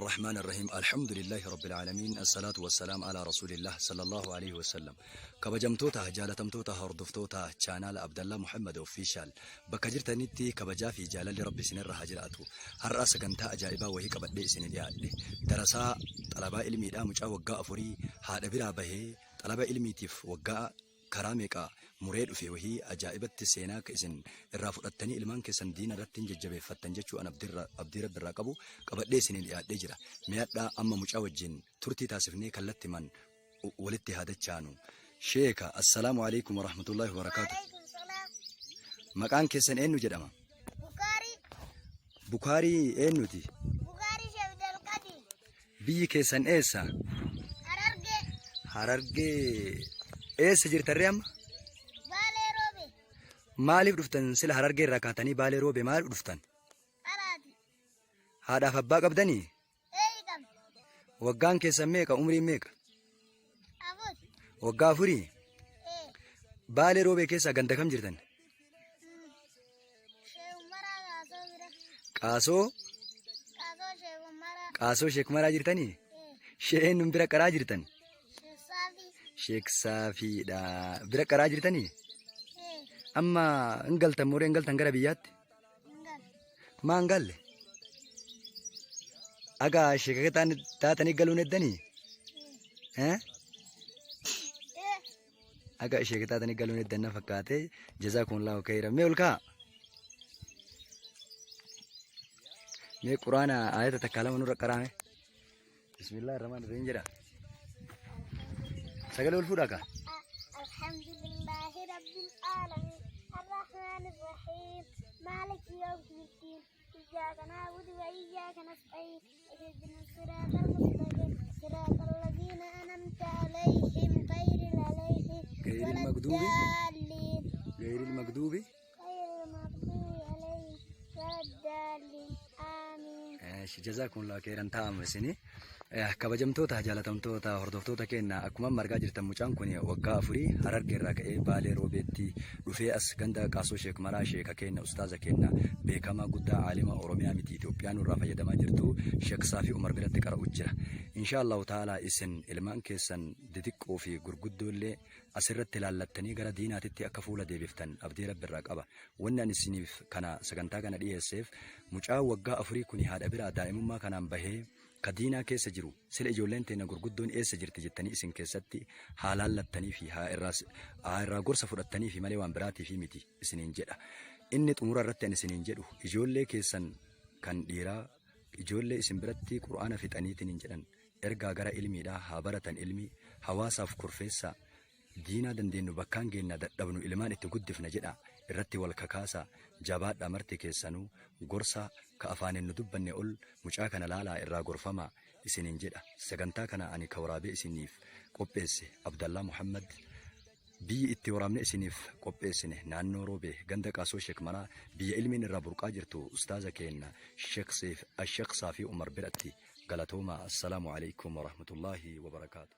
Rahmaan Rahiim. Alhamdulillahi Rabbil Aalamiin. Assalaatu wassalaam ala Rasuulillah sallallahu alaihi wasallam. Kabajamtoota, jaalatamtoota, hordoftoota chaanaala Abdallaa Muhammad Official, bakka jirtanitti kabajaa fi jaalalli Rabbi isinirra haa jiraatu. Har'a sagantaa ajaa'ibaa wahii qabadhee isin dhiyaadhe. Darasaa xalabaa ilmiidhaa, mucaa waggaa 4 haadha biraa bahee xalaba ilmiitiif waggaa karaa meeqa muree dhufe wahii ajaa'ibatti seenaa akka isin irraa fudhattanii ilmaan keessan diina irratti hin jajjabeeffattan jechuu an abdii Rabbi irraa qabu qabadhee isiniin dhiyaadhee jira. Mi'adhaa amma mucaa wajjin turtii taasifnee kallattiman walitti haa dachaanu. Sheeka, assalaamu alaikum warahmatullahi wabarakaatu. Waalaikum salaam. Maqaan keessan eenyu jedhama? Bukaarii. Bukaarii eenyuti? Bukaarii Shabdalqadi. Biyyi keessan eessa? Harargee. Harargee eessa jirtarree amma? Baalee Roobe. Maaliif dhuftan sila Harargee irraa kaatanii Baalee Roobe maaliif dhuftan? Qaraati. Haadhaaf abbaa qabdanii? Eeyi qabna. Waggaan keessan meeqa? Umriin meeqa? 4. Waggaa 4? Ee. Baalee Roobee keessaa ganda kam jirtan? Sheek Umaraa Qaasoo bira. Qaasoo? Qaasoo Sheek Umaraa. Qaasoo Sheek Umaraa jirtanii? Ee. Sheen nun bira qaraa jirtan? Sheek Saafii. Sheek Saafiidha. Bira qaraa jirtanii? Ee. Amma hin galtan mooree hin galtan gara biyyaatti? Hin galle. Maa hin galle? Aga sheeka taatanii galuun heddanii? Eh? Ee. Akka ishee taatanii galuun eddan na fakkaate. Jazaakumullahu khayran. Mee ol ka'a. Mee Quraana ayata takka lama nurra qaraame. Bismillah ar-Rahmaan ar-Rahiim jedha. Sagalee ol fuudhaa kaa. Alhamdulillahi Rabbil Aalamiin. Arrahmaan Arrahiim. Maaliki yawmiddin. Iyyaaka na'budu wa iyyaaka nasta'iin. Ihdina siraatal mustaqim. Siraatal laziina an'amta alayhim ghayril alayhim Ghayril magduubi. waladdaalliin. Ghayril magduubi. Ghayril magduubi alayhim waladdaalliin. Aamiin. Eesh, Jazaakumullahu khairan ta'amu isini. Kabajamtoota, jaalatamtoota, hordoftoota keenya, akkuma amma argaa jirtan mucaan kun waggaa 4 Harargee irraa ka'ee Baalee Roobeetti dhufee as ganda Qaasoo Sheek Maraa sheeka keenya, ustaaza keenya beekamaa guddaa, aalima Oromiyaa miti Itoophiyaa nurraa fayyadamaa jirtu, Sheek Saafii Umar biratti qara'u jira. Insha Allahu ta'ala isin ilmaan keessan didiqqoo fi gurguddoollee asirratti ilaallattanii gara diinaatitti akka fuula deebiftan abdii Rabbi irraa qaba. Wanni ani isiniif kana sagantaa kana dhiyeesseef mucaan waggaa 4 kuni haadha biraa daa'imummaa kanaan bahee ka diinaa keessa jiru, sila ijoolleen teenna gurguddoon eessa jirti jettanii isin keessatti haa laallattanii fi haa irraa gorsa fudhattanii fi malee waan biraatiif miti isiniin jedha. Inni xumura irratti ani isiniin jedhu, ijoollee keessan kan dhiiraa, ijoollee isin biratti Qur'aana fixaniitiin hin jedhan ergaa gara ilmiidhaa haa baratan, ilmii hawaasaaf kurfeessaa. Diinaa dandeennu bakkaan geenna, dadhabnu ilmaan itti guddifna jedhaa irratti wal kakaasaa. Jabaadhaa marti keessanuu. Gorsa ka afaaniin nu dubbanne ol mucaa kana laalaa irraa gorfamaa isiniin jedha. Sagantaa kana ani ka waraabee isiniif qopheesse Abdallaa Muhammad. Biyyi itti waraabne isiniif qopheessine naannoo Roobee, ganda Qaasoo Sheek Maraa, biyya ilmiin irraa burqaa jirtu, ustaaza keenna Sheek Saafii Umar biratti. Galatoomaa. Assalaamu alaikum warahmatullaahi wabarakaatu.